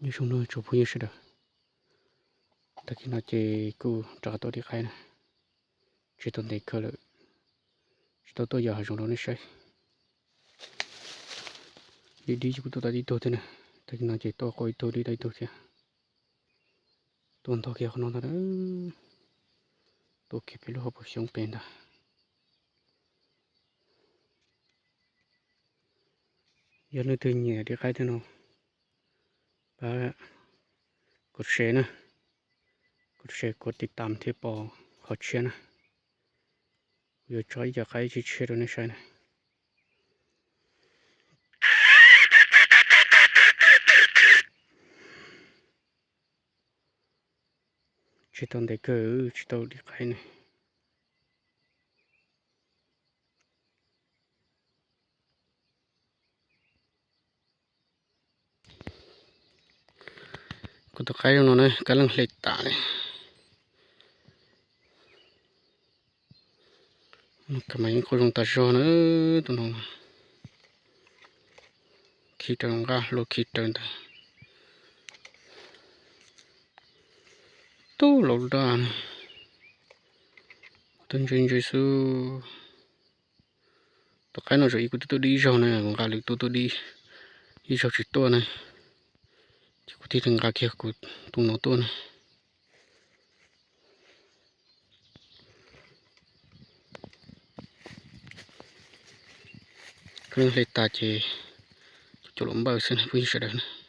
Nhớ sông nó chủ phú nhớ sẽ đời. Ta khi nó chê cu trả tôi đi khai nè. Chỉ tồn tại cơ lợi. Chỉ tao tôi giờ dùng đó nó sẽ. Đi đi chứ tôi ta đi tôi thế nè. Ta khi nó chê tôi coi tôi đi đây tôi thế. Tôi ăn thọ kia không nó ta đó. Tôi kia phải lúc học sống bền ta. Giờ nó từ nhẹ đi khai thế nó. Ba, ກົດແຊນະ ກົດແຊ ກົດຕິດຕາມທີ່ປໍຂໍເຊຍນະ ຢາກຈອຍຢາກໃຫ້ເຊຍໂດນໃນໃຊ້ນະ. ຈະຕ້ອງໄດ້ເກີ ຈະຕ້ອງໄດ້ໄກນະ. ກະຕົວໄຄໂນນະ ກຳລັງເລັດຕາເລີຍ. ກະມາຍັງໂຄລົງຕາຊໍເນາະ ໂຕໂນນ. ຄີເຕີງກະໂລຄີເຕີງຕາ ໂຕໂລດານ. ເຕີງເຈີຍຊູ. ຕະໄຄເນາະ ເຈົ້າອີກ ກູໂຕໂຕດີເຈົ້ານະ ກາລິກໂຕໂຕດີ ອີເຈົ້າຈິໂຕນະ ຈິກູທີ່ເຖິງກາເຄຍກູຕຸງເນາະໂຕນະ. ເຄີຍເຮັດຕາເຈ ໂຈລົມເບີເຊິ່ງຜູ້ຍິງສະເດີນະ.